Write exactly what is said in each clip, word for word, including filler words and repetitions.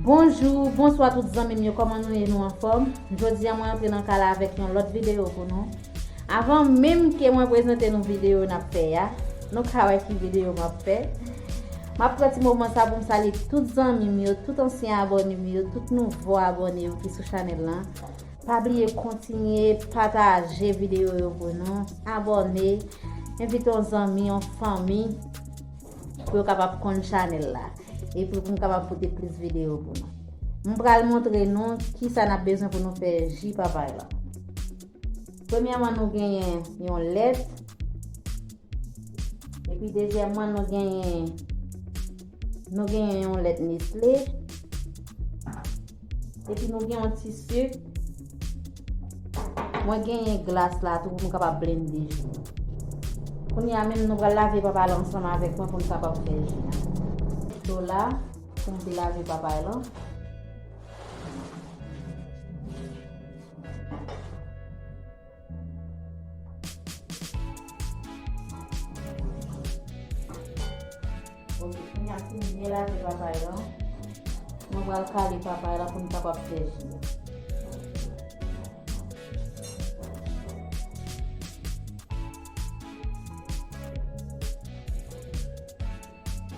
Bonjou, bonswa tout zanmi m yo, kòman nou ye, nou anfòm? Jodi a mwen antre nan kay la avèk yon lòt videyo pou nou. Avan menm ke mwen prezante nou videyo n ap fè a, nou ka wè ki videyo m ap fè. M ap pran ti moman sa pou m salye tout zanmi m yo, tout ansyen abòne m yo, tout nouvo abòne yo ki sou chanèl lan. Pa bliye kontinye pataje videyo yo pou nou, abòne, envite yon zanmi, yon fanmi pou yo kapab konn chanèl la epi pou m kapab pote plis videyo pou nou. M pral montre nou kisa n ap bezwen pou nou fè ji papay la. Premyèman, nou genyen yon lèt. Epi dezyèmman, nou genyen, nou genyen yon lèt Nestlé. Epi nou gen yon ti sik. Mwen genyen glas la tou pou m kapab blende ji. Kounye a menm, nou pral lave papay la ansanm avèk mwen pou n kapab fè ji a. Dlo la pou m te lave papay la. Ok, kounye a pou m byen lave papay la, mwen pral kale papay la pou m kapab fè ji a.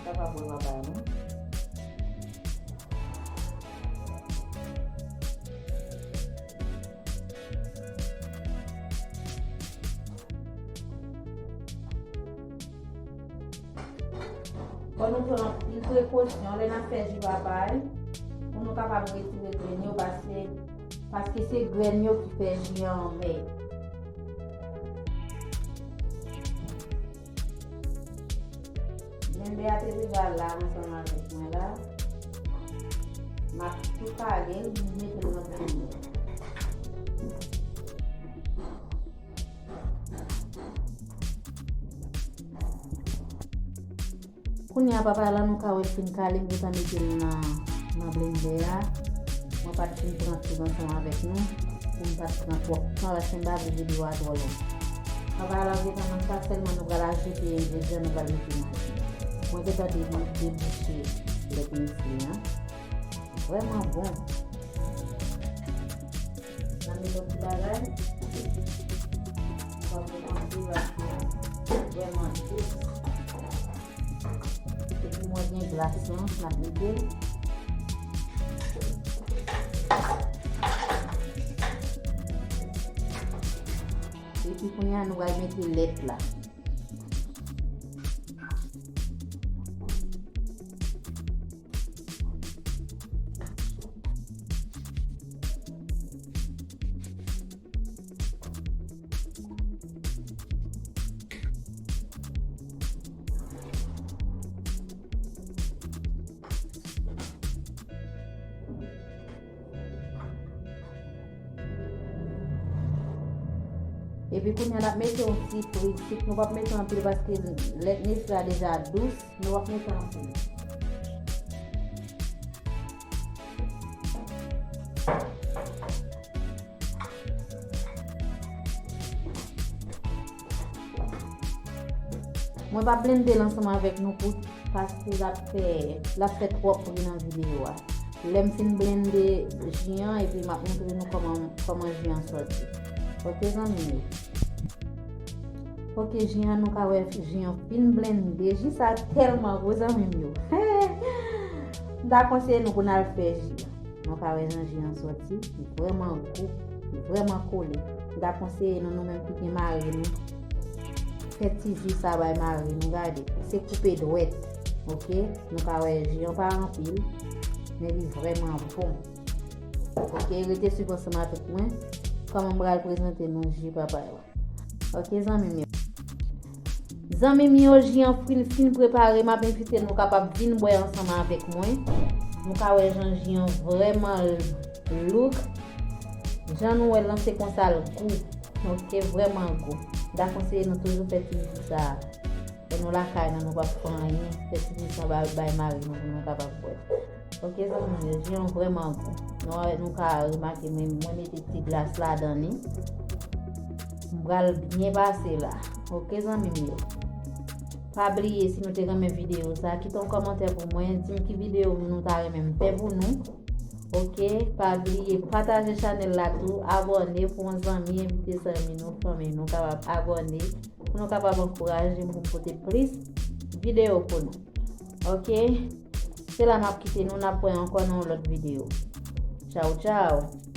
Sa pa bon nan bay nou. Fò nou pran anpil prekosyon lè n ap fè ji papay pou nou kapab retire grenn yo, paske, paske se grenn yo ki fè ji an anmè. Blendè a te deja la ansanm avèk mwen la. M ap tou kale l, m mete l nan blendè. Kounye a, papay la nou ka wè fin kale, m gentan mete l nan, nan blendè a. Mwen pa t fin pran tout ansanm avèk nou, pou m pa t pran twòp tan, paske m pa vle videyo a twò long. Papay la gentan nan sa, sèlman nou pral ajoute engredyan nou pral mete nan ji. Mwen gentan de-, debouche lèt Nestlé an. Vrèman bon. Nan mete yon ti bagay, nou pa pou anpil paske vrèman dous. Epi mwen gen glas lan, n ap mete l. Epi kounye a nou pral mete lèt la. Epi kounye a n ap mete yon ti pri sik, nou p ap mete anpil paske lèt Nestlé a deja dous, nou p ap mete anpil. Mwen p ap blende l ansanm avèk nou pou, paske l ap fè, l ap fè twòp bri nan videyo a. Lè m fin blende ji an, epi m ap montre nou kòman, kòman ji an sòti. Ok, zanmi m yo. Ok, ji an, nou ka wè ji an fin blende. Ji sa tèlman gwo, zanmi m yo. M ta konseye nou pou n al fè ji an. Nou ka wè jan ji an sòti. Li vrèman gou, li vrèman kole. M ta konseye nou, nou menm ki gen mari nou, fè ti ji sa bay mari nou gade. Se koupe dwèt, ok? Nou ka wè ji an pa anpil, men li vrèman bon. Ok, rete swiv ansanm avèk mwen kòman m pral prezante nou ji papay la. Ok, zanmi m yo. Zanmi m yo, ji an fin, fin prepare, m ap envite nou kapab vin bwè ansanm avèk mwen. Nou ka wè jan ji an vrèman look. Jan nou wè l lan, se konsa l gou. Ok, vrèman gou. M ta konseye nou toujou fè ti ji sa a. Lè nou lakay nou, nou p ap fè anyen. Fè ti ji sa bay, bay mari nou pou nou kapab bwè. Ok, zanmi m yo, ji an vrèman gou. Nou, nou ka remake, mwen, mwen mete ti glas ladan li. M pral byen pase la. Ok, zanmi m yo. Pa bliye, si nou te renmen videyo sa, kite yon kòmantè pou mwen, di m ki videyo nou ta renmen m fè pou nou. Ok, pa bliye pataje chanèl la tou, abòne pou yon zanmi, envite zanmi nou, fanmi nou kapab abòne, pou nou kapab ankouraje m pou m pote plis videyo pou nou. Ok, se la m ap kite nou, n ap wè ankò nan yon lòt videyo. Tchaw, tchaw!